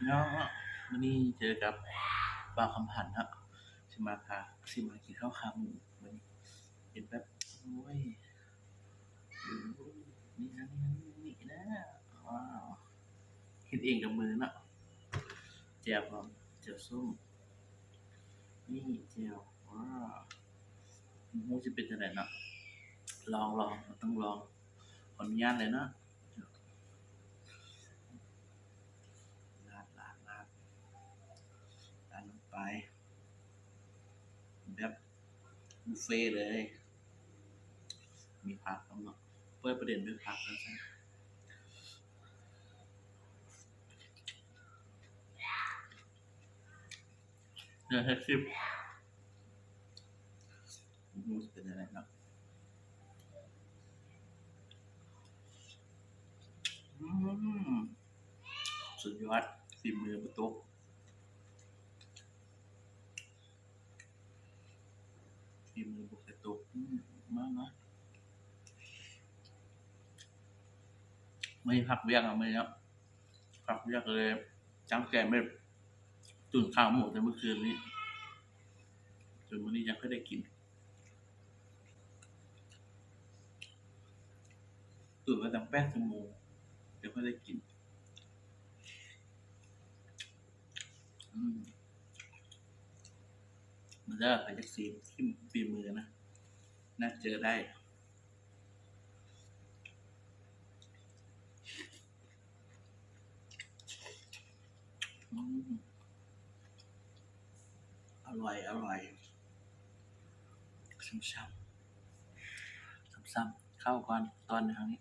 ເນາະ ມື້ນີ້ເຈີກັບບ່າວຄຳພັນເນາະ ຊິມາພາ ຊິມາກິນເຂົ້າຂາໝູ ມື້ນີ້ເປັນແບບ ໂອ້ຍ ນີ້ນະ ນີ້ນະ ນີ້ນະ ວ້າວ ເຮັດເອງກັບມືເນາະ ແຈ່ວພ້ອມ ແຈ່ວສົ້ມ ນີ້ແຈ່ວ ວ້າວ ບໍ່ຮູ້ຊິເປັນຈັ່ງໃດເນາະ ລອງ ລອງ ຕ້ອງລອງ ຂໍອະນຸຍາດເລີຍເນາະ. ລາດ ລາດ ລາດ ລາດລົງໄປ ແບບບຸບເຟເລີຍ ມີຜັກນຳເນາະ ເປີດປະເດັນດ້ວຍຜັກວ່າຊັ້ນ ເນື້ອແທ້ຊິບ ບໍ່ຮູ້ຊິເປັນຈັ່ງໃດເນາະ ອືມ ສຸດຍອດ ຝີມືບໍ່ຕົກ ຝີມືບໍ່ເຄີຍຕົກ ອືມ ມາ ມາ ມື້ນີ້ພັກວຽກເນາະ ມື້ນີ້ເນາະ ພັກວຽກເລີຍ ຕັ້ງໃຈແບບ ຕຸນຂາໝູແຕ່ມື້ຄືນນີ້ ຈົນມື້ນີ້ຍັງຄ່ອຍໄດ້ກິນ ຕຸນໄວ້ຕັ້ງແປດຊົ່ວໂມງ ຍັງຄ່ອຍໄດ້ກິນ ອືມ ມາເດີ ໃຜຢາກຊີມ ຊີມຝີມືນະ ນັດເຈີໄດ້. ອືມ ອະລ່ອຍ ອະລ່ອຍ ຊຳໆ ຊຳໆ ເຂົ້າກ່ອນ ຕອນທາງນີ້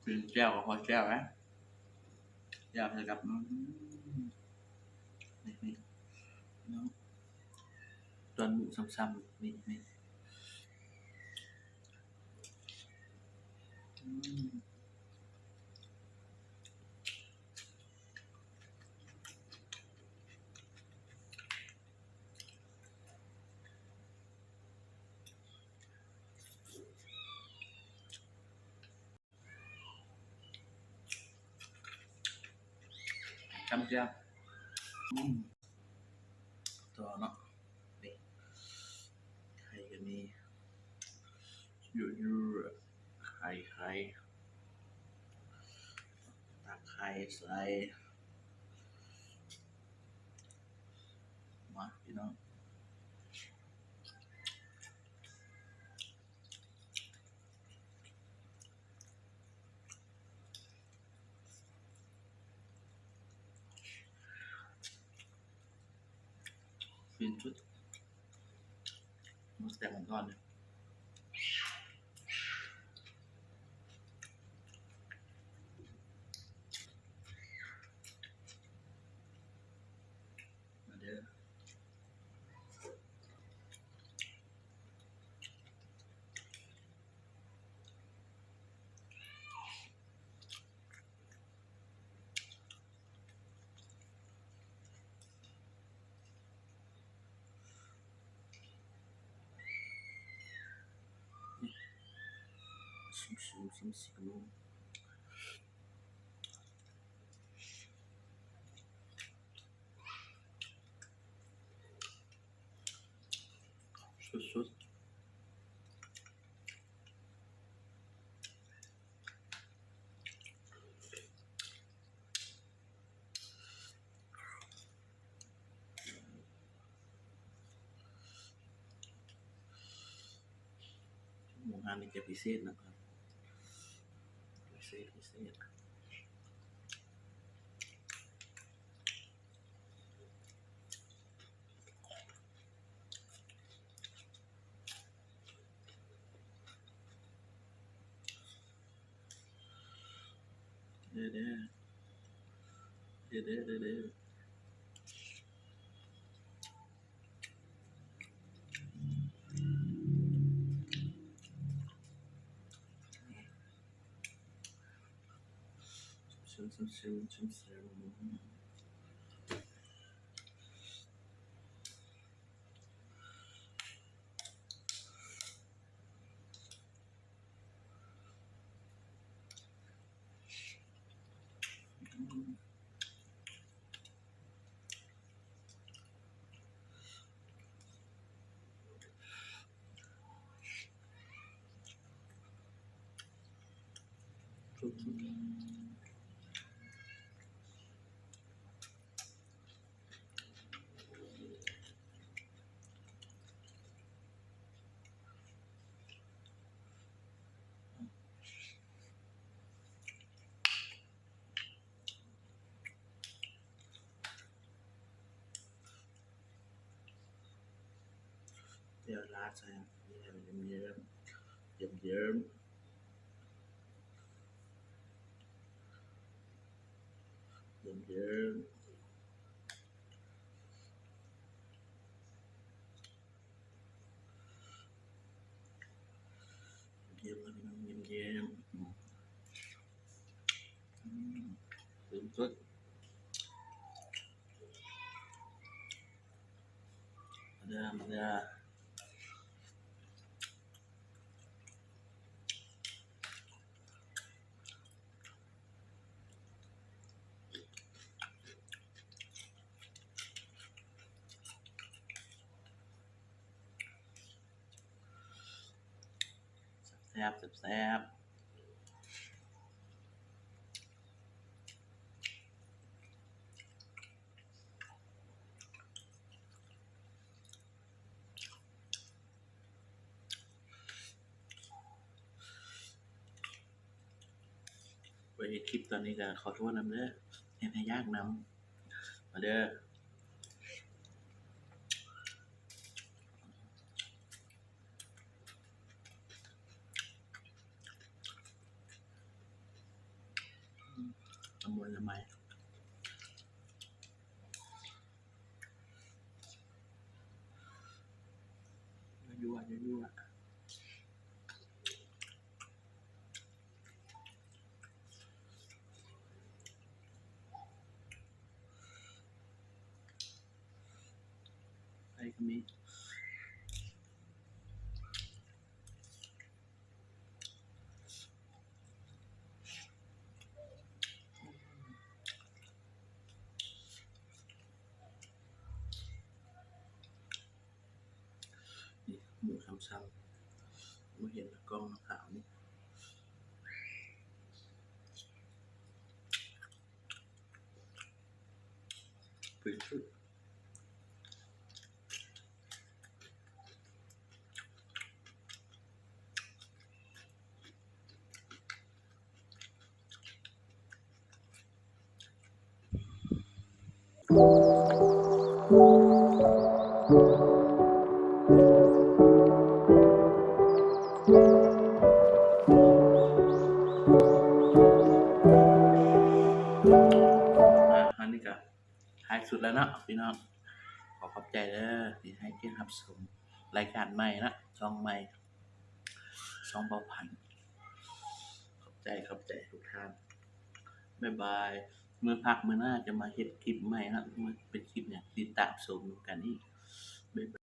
ກິນແຈ່ວກໍພໍແຈ່ວນະ ແຈ່ວໃສ່ກັບ ອືມ ນີ້ ນີ້ ເນາະ ຕອນໝູຊຳໆ ນີ້ ນີ້ ອືມ. ຈ້ຳແຈ່ວ ອືມ ຕໍ່ເນາະ ນີ້ ໄຂ່ກໍມີ ຢູ່ໆ ໄຂ່ ໄຂ່ ຕັກໄຂ່ໃສ່ ມາ ພີ່ນ້ອງ. ສິ້ນສຸດ ໝູແດງອ່ອນໆ ມາເດີ. ສຸດໆ. ໝູຮ້ານນີ້ຈະພິເສດນະ ພິເສດ ພິເສດ. ເດີ ເດີ ເດີ ເດີ ເດີ ເດີ. ຊຶມໆໆໆ. ອືມ ຊຶມໆໆໆ. ດຽວລາດໃສ່ ເຍິມໆ ເຍິມໆ. ເຢັນໆ ພີ່ນ້ອງ ເຢັນໆ ອືມ ອືມ ສຸດ ມາເດີ ມາເດີ. ແຊບໆ ແຊບໆ. ໄປເຮັດຄລິບຕອນນີ້ກໍຂໍໂທດນຳເດີ ເຮັດໃຫ້ຍາກນຳ. ມາເດີ. ລະມຸນລະໄມ ຍົວໆ ຍົວໆ. ໄປກໍມີ ນີ້ ໝູ່ຊ້ຳໆ ບໍ່ເຫັນກ້ອງຂາວນີ້ ເປັນຊຸດ. ອັນນີ້ກະທ້າຍສຸດແລ້ວເນາະພີ່ນ້ອງ ຂໍຂອບໃຈເດີທີ່ໃຫ້ກຽດຮັບຊົມລາຍການໃໝ່ເນາະ ຊ່ອງໃໝ່ ຊ່ອງເບົາພັນ. ຂອບໃຈ ຂອບໃຈທຸກທ່ານ. ບາຍບາຍ. ມື້ພັກມື້ໜ້າຈະມາເຮັດຄລິບໃໝ່ເນາະ ເປັນຄລິບຫຍັງ ຕິດຕາມຊົມນຳກັນອີກ. ບາຍບາຍ.